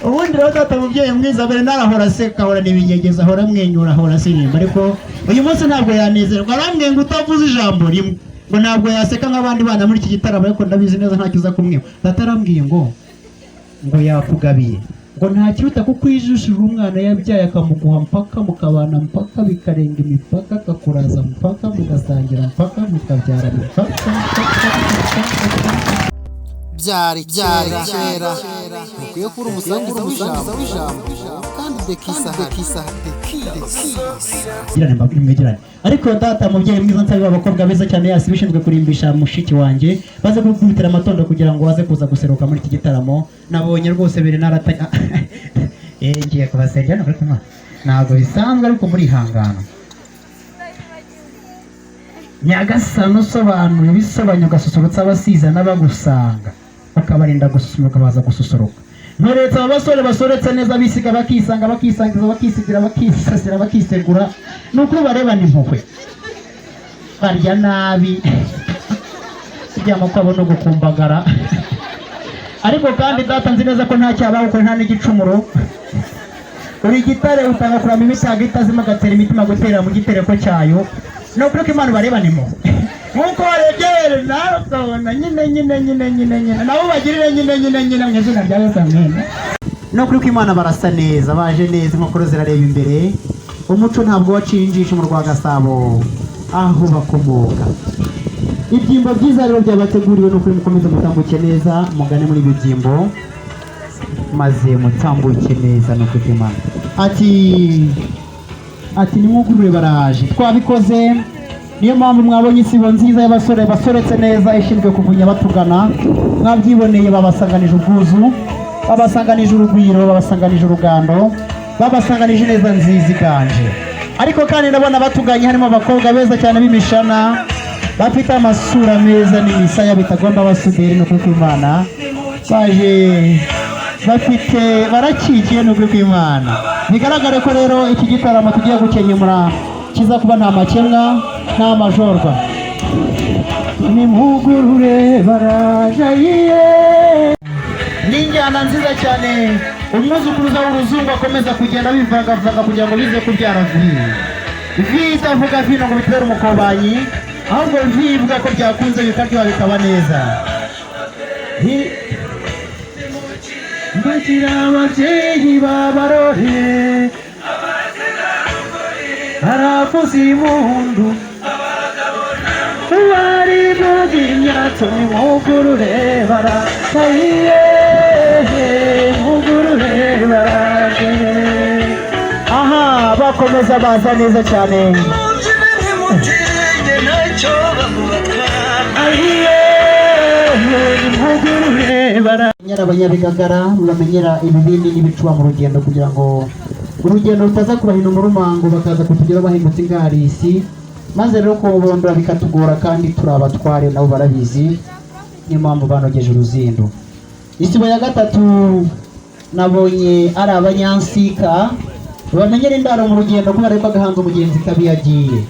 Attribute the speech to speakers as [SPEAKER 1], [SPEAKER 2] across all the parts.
[SPEAKER 1] Ubundi rero data mubyeyi mwiza Bernard ahora aseka, ahora n'ibinyegeza, ahora amwenyura, ahora asirimba, ariko uyu munsi ntabwo yanezerwa. Arambwiye ngo utavuze ijambo rimwe ngo ntabwo yaseka nk'abandi bana muri iki gitaramo, ariko ndabizi neza ntacyo uza kumwiba. Data arambwiye ngo yakugabiye, ngo nta kiruta kuko ijishije umwana yabyaye akamuguha mpaka mukabana, mpaka bikarenga imipaka, akakuraza mpaka mugasangira, mpaka mukabyara mpaka mpaka mpaka.
[SPEAKER 2] Byari kera kera. Ntukwiye kubura umusangiza w'ijambo kandi dekisa dekisa.
[SPEAKER 1] Mwegerane, mbabwire mwegerane. Ariko data mubyeyi mwiza, nsaba abakobwa beza cyane yasi bishinzwe kurimbisha mushiki wanjye baze gukubitira amatondo kugira ngo baze kuza guseruka muri iki gitaramo. Nabonye rwose biri narata, ngiye kubasengera no kuri ntabwo bisanzwe, ariko murihangana. Nyagasani usobanura ibisobanya, ugasusurutsa abasiza n'abagusanga, ukabarinda gususuruka baza gususuruka. Nturetse aba basore basoretse neza, bisiga bakisanga, bakisangiza, bakisigira, bakisasira, bakisegura. Ni ukuri barebana impuhwe, barya nabi, kuryama kwabo no gukumbagara. Ariko kandi data, nzi neza ko nta cyaha bawukora, nta n'igicumuro. Uri igitare utanga kurama imitago itazima, agatera imitima gutera mu gitereko cyayo. Ni ukuri ko Imana ubarebana impuhwe nk'uko warebye nawe ukabona nyine nyine nyine nyine nyine, nabo bagirire nyine nyine nyine mu izina rya Yesu, amen. Ni ukuri ko Imana barasa neza, baje neza, inkokora zirareba imbere. Umuco ntabwo waciye injisho mu rwa Gasabo aho bakomoka. Ibyimbo byiza rero byabateguriwe. Ni ukuri mukomeze mutambuke neza, mugane muri ibi byimbo maze mutambuke neza. Ni ukuri Imana ati nimwugurure, baraje. Twabikoze, niyo mpamvu mwabonye isibo nziza y'abasore basoretse neza ishinzwe kuvunya batugana. Mwabyiboneye, babasanganije ubwuzu, babasanganije urugwiro, babasanganije urugando, babasanganije neza nziza iganje. Ariko kandi ndabona batuganye harimo abakobwa beza cyane b'imishana, bafite amasura meza n'imisaya bitagomba abasuderi. Ni ukuri kw'Imana baje bafite, barakikiye. Ni ukuri kw'Imana bigaragare ko rero iki gitaramo tugiye gukenyemura kiza kuba nta makemwa, nta majorwa. Nimugurure, baraje yiye. Ni injyana nziza cyane. Umwuzukuruza w'uruzungu akomeza kugenda bivangavanga kugira ngo bize kubyara vi vi itavuga vino ngo bitere umukobanyi, ahubwo vi ivuga ko byakunze, bikaryoha, bikaba neza. Mbagira ababyeyi babarore, baravuza impundu, barivuga imyato. Nimugurure, baratahiye, mugurure, baraje. Aha bakomeza baza neza cyane.
[SPEAKER 3] Ntimutinye, ntacyo bamubatwara.
[SPEAKER 1] Ahiye, nimugurure baramenyera abanyabigagara, bamenyera ibibindi n'ibicuba mu rugendo, kugira ngo urugendo rutaza kubahina umurumango, bakaza kutugeraho bahindutse ingarisi, maze rero kubondora bikatugora kandi turi abatware, nabo barabizi, niyo mpamvu banogeje uruzindo. Isibo ya gatatu nabonye ari abanyansika bamenyera indaro mu rugendo, kubera ko agahanza umugenzi kabi yagiye.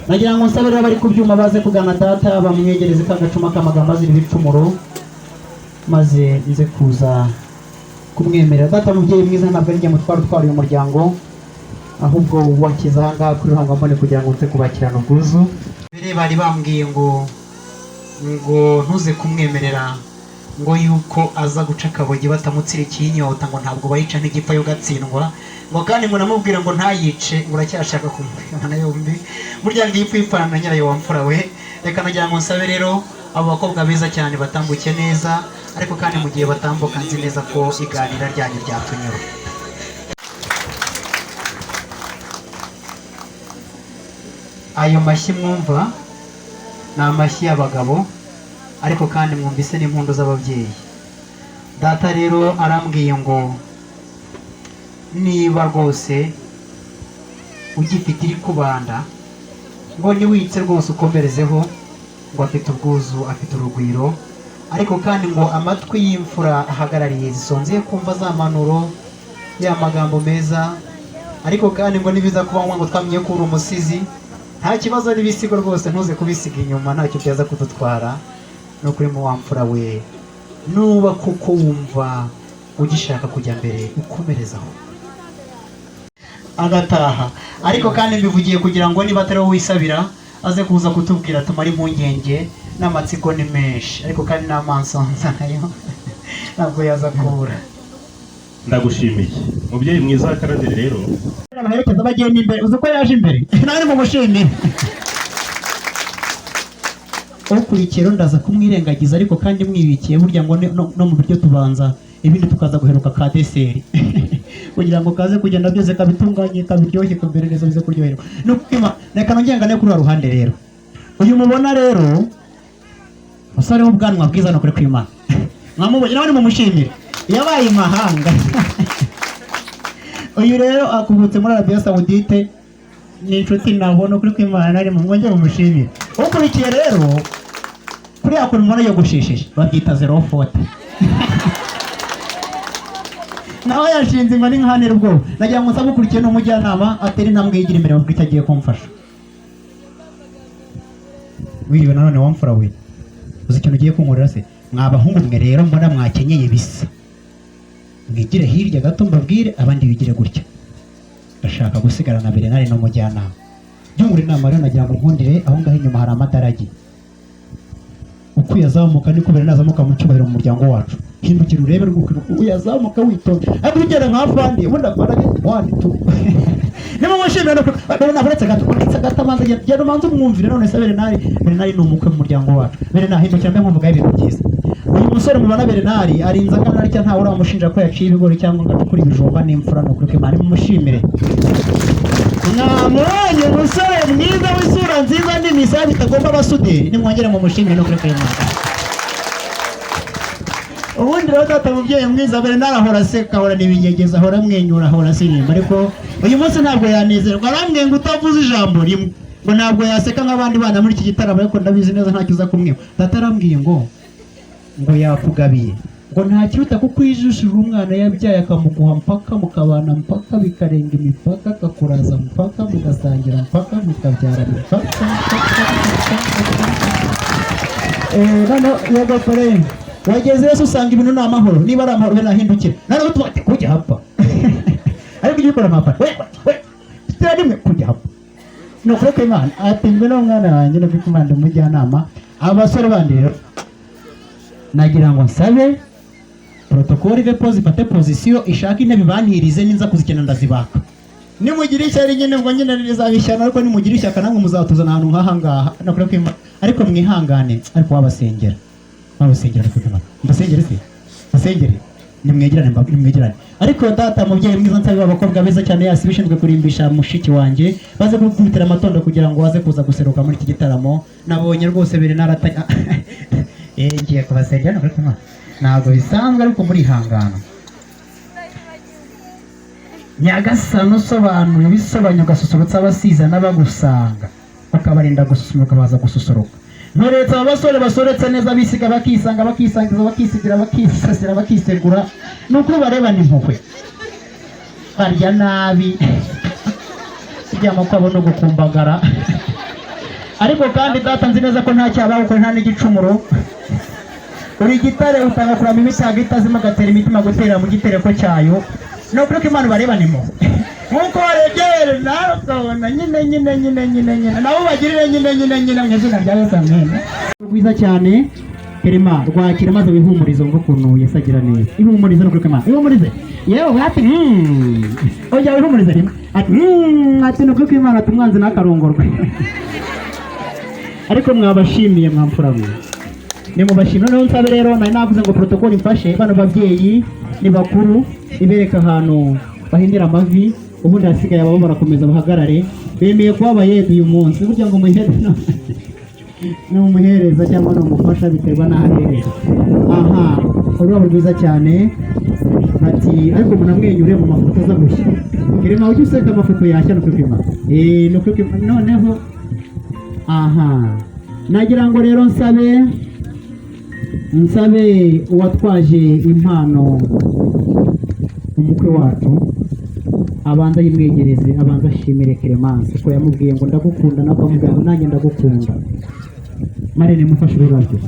[SPEAKER 1] Nagira ngo nsabe rero abari ku byuma baze kugana data, bamwegereze ka gacuma k'amagambo azira ibicumuro, maze nze kuza kumwemerera. Data mubyeyi mwiza, ntabwo ari njye mutwara utwara uyu muryango, ahubwo wakiza aha ngaha kuri Ruhangwambone kugira ngo nze kubakirana ubwuzu. Mbere bari bambwiye ngo ntuze kumwemerera, ngo yuko aza guca akabogi batamutsirikiye inyota, ngo ntabwo bayica ntigipfa yo gatsindwa, ngo kandi ngo namubwira ngo ntayice, ngo uracyashaka kumubona yombi. Burya ngo ipfa ipfana na nyirayo. Wa mfura we, reka nagira ngo nsabe rero abo bakobwa beza cyane batambuke neza. Ariko kandi mu gihe batambuka, nzi neza ko iganira ryanyu ryatunyura. Ayo mashyi mwumva ni amashyi y'abagabo, ariko kandi mwumvise n'impundu z'ababyeyi. Data rero arambwiye ngo niba rwose ugifite iri kubanda, ngo niwitse rwose ukomerezeho, ngo afite ubwuzu, afite urugwiro. Ariko kandi ngo amatwi y'imfura ahagarariye zisonzeye kumva za mpanuro, ya magambo meza. Ariko kandi ngo nibiza kuba ngombwa, ngo twamenye ko uri umusizi, nta kibazo n'ibisigo rwose ntuze kubisiga inyuma, ntacyo byaza kudutwara. Ni ukuri mu wamfura we, nuba kuko wumva Ugishaka kujya mbere, ukomerezaho agataha. Ariko kandi mbivugiye kugira ngo niba atari wowe wisabira, aze kuza kutubwira, tumare impungenge n'amatsiko ni menshi, ariko kandi n'amansonza nayo ntabwo yaza kubura.
[SPEAKER 4] Ndagushimiye, mubyeyi mwiza wa Karaveri. Rero
[SPEAKER 1] abaherekeza bagenda imbere, uzi ko yaje imbere nawe mumushimire. Ukurikiye rero ndaza kumwirengagiza, ariko kandi mwibikiye burya ngo no mu biryo tubanza ibindi, tukaza guheruka ka dessert kugira ngo kaze kugenda byose kabitunganye, kabiryoshye, kamere neza, bize kuryoherwa. Ni ukwima. Reka nongere ngane kuri uru ruhande rero. Uyu mubona rero, umusore w'ubwanwa bwiza, ni ukuri kw'Imana mwamubonye, nawe mumushimire, yabaye imahanga. Uyu rero akubutse muri Arabiya Sawudite, ni inshuti nabo, ni ukuri kw'Imana nari mu mwongere mumushimire. Ukurikiye rero, kuriya kuntu mubona yogoshesheje, babyita zéro faute, nawe yashinze inkoni nkanira ubwoba. Nagira ngo nsabe ukurikiye n'umujyanama atere intambwe yigira imbere, bavuga icyo agiye kumfasha. Wiriwe nanone wamfura we, uzi ikintu ugiye kunkorera se? Mwa bahungu mwe rero mbona mwakenyeye bisa, mwigire hirya gato mbabwire, abandi bigire gutya. Ndashaka gusigarana Bernard n'umujyanama byungura inama. Rero nagira ngo nkundire aho ngaho inyuma hari amadaragi, uko uyazamuka niko Bernard azamuka mu cyubahiro mu muryango wacu. Hindukira urebe rw'uko uyazamuka witonze, ariko ugera nka fandi ubundi afana one two. Niba mushimira no Bernard, uretse gato abanza genda ubanze umwumvire. None se Bernard, Bernard ni umukwe mu muryango wacu. Bernard, hindukira mbe nkuvuga ibintu byiza. Uyu musore mubona Bernard arinze angana atya, ntawe uramushinja ko yaciye ibigori cyangwa ngo acukure ibijumba, n'imfura, ni ukuri kw'Imana mumushimire. Mwamubonye umusore mwiza w'isura nziza n'imisaya bitagomba abasuderi, nimwongere mumushimire, no kuri kw'Imana. Ubundi rero data mubyeyi mwiza, Bernard ahora aseka, ahora n'ibinyegeza, ahora amwenyura, ahora asirimba, ariko uyu munsi ntabwo yanezerwa. Arambwiye ngo utavuze ijambo rimwe ngo ntabwo yaseka nk'abandi bana muri iki gitaramo, ariko ndabizi neza ntacyo uza kumwiba. Data arambwiye ngo yakugabiye, ngo nta kiruta kuko ijishije umwana yabyaye akamuguha mpaka mukabana, mpaka bikarenga imipaka, akakuraza mpaka mugasangira, mpaka mukabyara mpaka mpaka mpaka. Noneho yego pere wageze wese usanga ibintu ni amahoro. Niba ari amahoro binahindukira, noneho tuba ati kujya hapfa, ariko ujya ukora amapfa we we tira rimwe kujya hapfa. Ni ukuri kw'Imana ati ngwino mwana wanjye, ni ukuri kw'Imana umujyanama. Abasore bandi rero nagira ngo nsabe protocole ive pose, ifate position, ishake intebe ibanirize, ninza kuzikena ndazibaka. Nimugira ishyari nyine ubwo nyine rizabishyana, ariko nimugira ishyaka namwe muzatuzana ahantu nk'aha ngaha, ni ukuri kw'Imana. Ariko mwihangane, ariko wabasengera, wabasengera, ni ukuri kw'Imana. Mbasengere se? Mbasengere? Nimwegerane, nimwegerane. Ariko data mubyeyi mwiza, nsabe abakobwa beza cyane yasi bishinzwe kurimbisha mushiki wanjye baze gukubitira amatondo kugira ngo baze kuza guseruka muri iki gitaramo. Nabonye rwose biri narata, ngiye kubasengera, ni ukuri kw'Imana. Ntabwo bisanzwe, ariko murihangana. Nyagasani usobanura ibisobanuro, ugasusurutsa abasiza n'abagusanga, ukabarinda gususuruka baza gususuruka. Nturetse aba basore basoretse neza, bisiga bakisanga, bakisangiza, bakisigira, bakisasira, bakisegura, ni ukuri barebana impuhwe, barya nabi, kuryama kwabo no gukumbagara. Ariko kandi data nzi neza ko nta cyaha bawukora, nta n'igicumuro. Uri igitare utanga kurama imitago itazima, ugatera imitima gutera mu gitereko cyayo. Ni ukuri ko Imana ubarebana impuhwe nk'uko warebye nawe ukabona nyine nyine nyine nyine nyine, nabo bagirire nyine nyine nyine mu izina rya Yesu, amen. Rwiza cyane Kerema, rwakira maze wihumurize, wumve ukuntu Yesu agira neza. Ihumurize, ni ukuri kw'Imana, ihumurize. Yewe ati ongera wihumurize rimwe, ati ati ni ukuri kw'Imana, ati umwanzi ntakarongorwe. Ariko mwabashimiye, mwamfura mwe, nimubashimire. Noneho nsabe rero, nari navuze ngo protocole imfashe bano babyeyi ni bakuru, ibereka ahantu bahindira amavi, ubundi hasigaye ababo barakomeza bahagarare. Bemeye kuba abayede uyu munsi. Burya ngo umuhede ni umuhereza cyangwa ni umufasha, biterwa n'aho aherereye. Aha ururabo rwiza cyane, bati ariko munamwenyure mu mafoto aza gushya. Kirema ujye useka, amafoto yashya, ni ukuri kw'Imana. Ni ukuri kw'Imana. Noneho aha nagira ngo rero nsabe uwatwaje impano umukwe wacu abanza yimwegereze, abanza ashimire Clemence ko yamubwiye ngo ndagukunda, nawe akamubwira ngo nanjye ndagukunda. Marene, mufashe ururabyo.